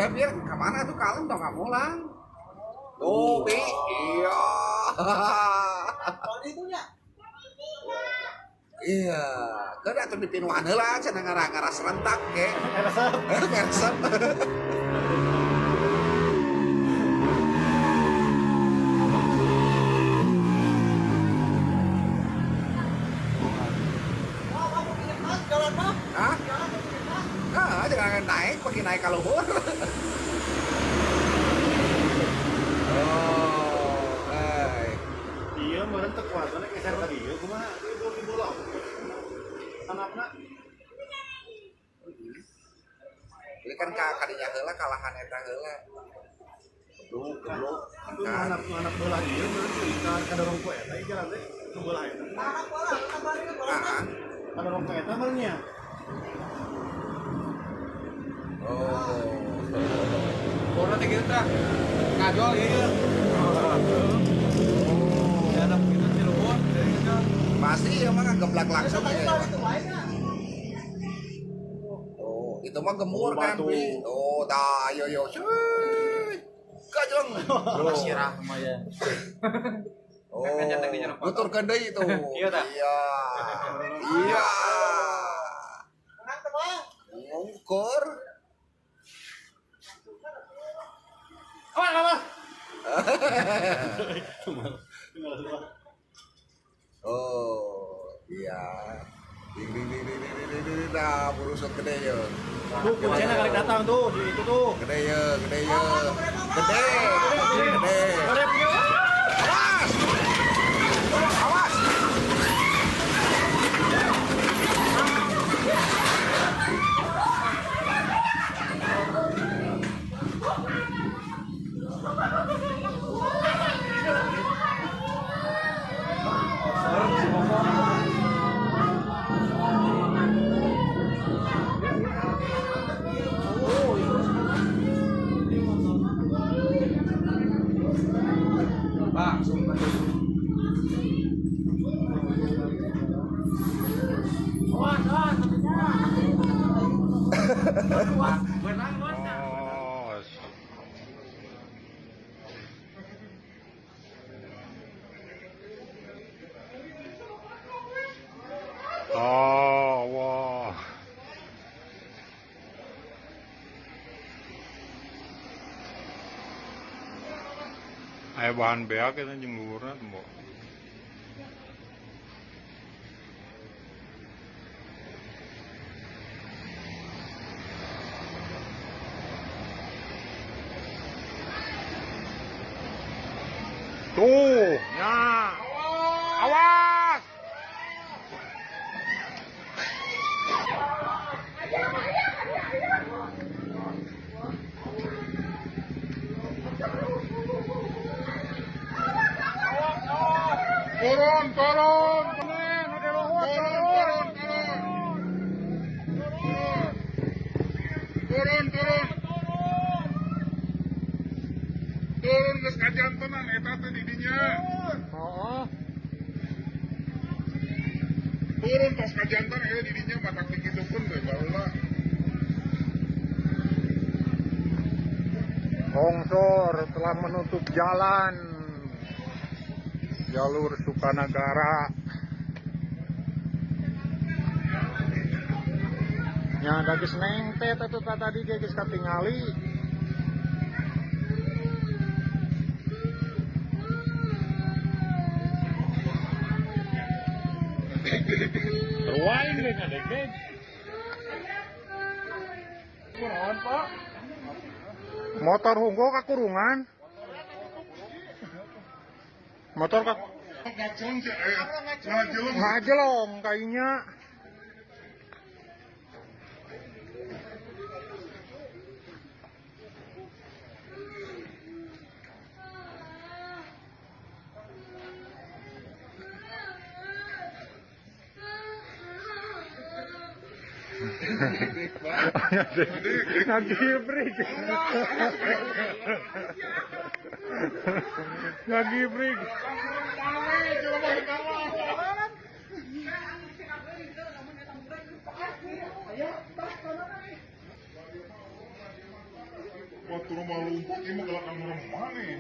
Da biar ke mana tuh kalem tong kamulang. Tuh, Pi. Iya. Iya, kan atuh dipinuhan heula cenah ngara-ngara serentak ge. Resep. Resep. Hah? Ah, jangan naik, pakai naik ka luhur. Oh, eh. Iya, meureun teu kuat we geser ka dieu kumaha? Ieu di bola. Tanapna. Ini kan ka kadinya heula kalahan eta heula. Gebluk, gebluk. Itu anak bola ieu meureun ka kadorong ku eta ieu jalan teh nu bola eta. Ah. Kadorong ku eta meureun nya. Oh. Bola teh kitu tah. Ngajol ieu. Jalan kitu di luhur, dari kitu. Pasti ya mah geblak langsung ya. Oh, itu mah gemur kan, Pi. Oh, tah yo yo. Gajleng. Sirah mah ya. Oh, nuturkeun deui itu. Iya tah. Iya. Iya. Ngungkur. Awas, awas. Oh, iya. Ding ding ding ding ding ding ding. Nah, burusut gede ya. Tuh, kuncinya kali datang tuh di itu tuh. Gede ya, gede ya. Gede. Gede. Awas. Awas. Oh, wah. Aya bahan beak eta jeung luhurna teh. Tuh, nya. Awas. Turun, turun, turun, turun, turun, turun geus kajantenan eta teh di dinya. Heeh. Turun tos kajanten eta di dinya matak dikitukeun we baheula. Longsor telah menutup jalan jalur Sukanagara. Nya da geus nengtet atuh tadi ge geus katingali. Ruaing ge ngadegdeg. Kunaon, Pak? Motor hungkul kakurungan. Motor kak ngajelong kayaknya. Ngagibrik. Ngagibrik. Batur mah lompat ieu mah galak remah nih.